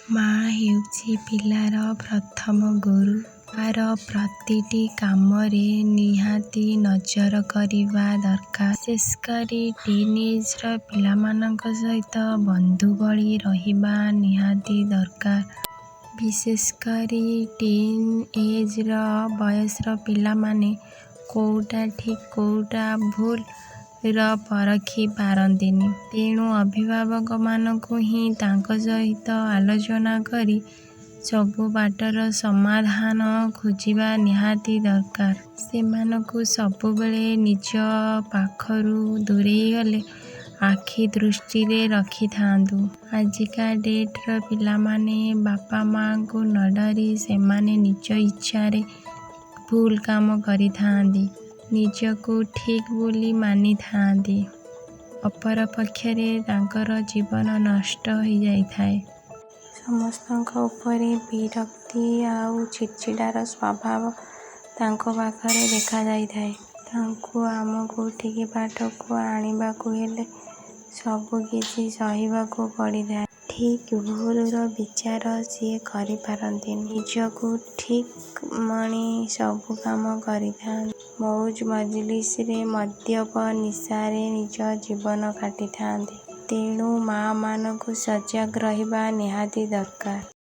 ମା' ହେଉଛି ପିଲାର ପ୍ରଥମ ଗୁରୁ। ମା'ର ପ୍ରତିଟି କାମରେ ନିହାତି ନଜର କରିବା ଦରକାର। ବିଶେଷ କରି ଟିନ୍ ଏଜ୍ର ପିଲାମାନଙ୍କ ସହିତ ବନ୍ଧୁ ଭଳି ରହିବା ନିହାତି ଦରକାର। ବିଶେଷ କରି ଟିନ୍ ଏଜ୍ର ବୟସର ପିଲାମାନେ କେଉଁଟା ଠିକ୍, କେଉଁଟା ଭୁଲର ପରଖି ପାରନ୍ତିନି। ତେଣୁ ଅଭିଭାବକମାନଙ୍କୁ ହିଁ ତାଙ୍କ ସହିତ ଆଲୋଚନା କରି ସବୁ ବାଟର ସମାଧାନ ଖୋଜିବା ନିହାତି ଦରକାର। ସେମାନଙ୍କୁ ସବୁବେଳେ ନିଜ ପାଖରୁ ଦୂରେଇ ଗଲେ ଆଖି ଦୃଷ୍ଟିରେ ରଖିଥାନ୍ତୁ। ଆଜିକା ଡେଟ୍ର ପିଲାମାନେ ବାପା ମା'ଙ୍କୁ ନ ଡରି ସେମାନେ ନିଜ ଇଚ୍ଛାରେ ଭୁଲ କାମ କରିଥାନ୍ତି। ନିଜକୁ ଠିକ୍ ବୋଲି ମାନିଥାନ୍ତି। ଅପରପକ୍ଷରେ ତାଙ୍କର ଜୀବନ ନଷ୍ଟ ହୋଇଯାଇଥାଏ। ସମସ୍ତଙ୍କ ଉପରେ ବିରକ୍ତି ଆଉ ଚିଡ଼ଚିଡ଼ାର ସ୍ୱଭାବ ତାଙ୍କ ପାଖରେ ଦେଖାଯାଇଥାଏ। ତାଙ୍କୁ ଆମକୁ ଠିକ୍ ବାଟକୁ ଆଣିବାକୁ ହେଲେ ସବୁକିଛି ସହିବାକୁ ପଡ଼ିଥାଏ। ଠିକ୍ ଭୁଲର ବିଚାର ସିଏ କରିପାରନ୍ତିନି। ନିଜକୁ ଠିକ୍ ମଣି ସବୁ କାମ କରିଥାନ୍ତି। ମଉଜ ମଜଲିସରେ ମଦ୍ୟପ ନିଶାରେ ନିଜ ଜୀବନ କାଟିଥାନ୍ତି। ତେଣୁ ମା'ମାନଙ୍କୁ ସଜାଗ ରହିବା ନିହାତି ଦରକାର।